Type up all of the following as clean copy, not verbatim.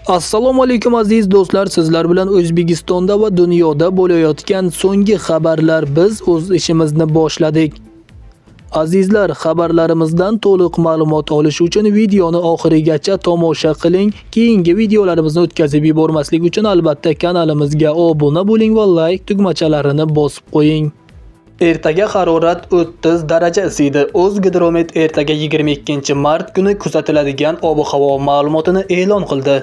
Assalomu alaykum, aziz do'stlar, sizlar bilan O'zbekistonda va dunyoda bo'layotgan so'nggi xabarlar. Biz o'z ishimizni boshladik. Azizlar, xabarlarimizdan to'liq ma'lumot olish uchun videoni oxirigacha tomosha qiling. Keyingi videolarimizni o'tkazib yubormaslik uchun albatta kanalimizga obuna bo'ling va like tugmachalarini bosib qo'ying. Ertaga harorat 30 daraja isiydi. O'zgidromet ertaga, 22-mart kuni kuzatiladigan ob-havo ma'lumotini e'lon qildi.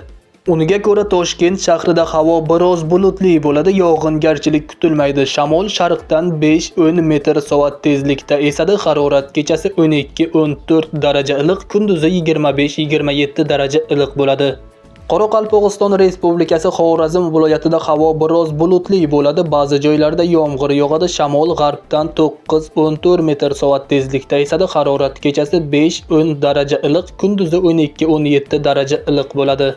Unga ko'ra, Toshkent shahrida havo biroz bulutli bo'ladi, yog'ingarchilik kutilmaydi. Shamol sharqdan 5-10 metr soat tezlikda esadi. Harorat kechasi 12-14 daraja iliq, kunduzi 25-27 daraja iliq bo'ladi. Qoraqalpog'iston Respublikasi Xorazm viloyatida havo biroz bulutli bo'ladi. Ba'zi joylarda yomg'ir yog'adi. Shamol g'arbdan 9-14 metr soat tezlikda esadi. Harorat kechasi 5-10 daraja iliq, kunduzi 12-17 daraja iliq bo'ladi.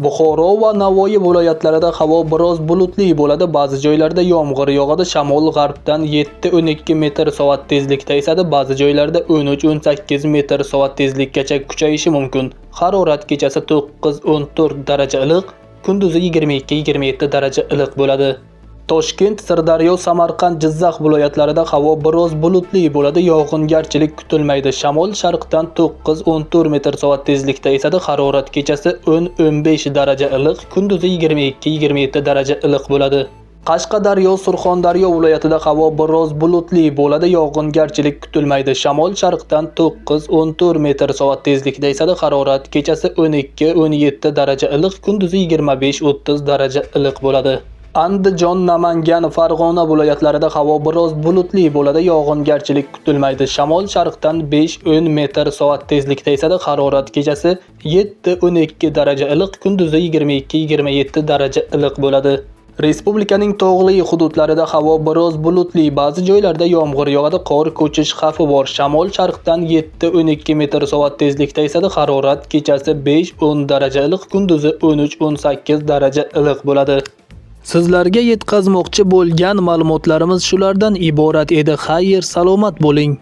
Buxoro va Navoiy viloyatlarida havo biroz bulutli bo'ladi. Ba'zi joylarda yomg'ir yog'adi. Shamol g'arbdan 7-12 metr soat tezlikda esadi. Ba'zi joylarda 13-18 metr soat tezlikgacha kuchayishi mumkin. Harorat kechasi 9-14 daraja iliq, kunduzi 22-27 daraja iliq bo'ladi. Toshkent, Sirdaryo, Samarqand, Jizzax viloyatlarida havo biroz bulutli bo'ladi, yog'ingarchilik kutilmaydi. Shamol sharqdan 9-14 metr soat tezlikda esadi. Harorat kechasi 10-15 daraja iliq, kunduzi 22-27 daraja iliq bo'ladi. Qashqadaryo, Surxondaryo viloyatida havo biroz bulutli bo'ladi, yog'ingarchilik kutilmaydi. Shamol sharqdan 9-14 metr soat tezlikda esadi. Harorat kechasi 12-17 daraja iliq, kunduzi 25-30 daraja iliq bo'ladi. Andijon, Namangan, Farg'ona viloyatlarida havo biroz bulutli bo'ladi, yog'ingarchilik kutilmaydi. Shamol sharqdan 5-10 metr soat tezlikda esadi. Harorat kechasi 7-12 daraja iliq, kunduzi 22-27 daraja iliq bo'ladi. Respublikaning tog'li hududlarida havo biroz bulutli, ba'zi joylarda yomg'ir yog'adi, qor ko'chish xavfi bor. Shamol sharqdan 7-12 metr soat tezlikda esadi. Harorat kechasi 5-10 daraja iliq, kunduzi 13-18 daraja iliq bo'ladi. Sizlarga yetkazmoqchi bo'lgan ma'lumotlarimiz shulardan iborat edi. Xayr, salomat bo'ling.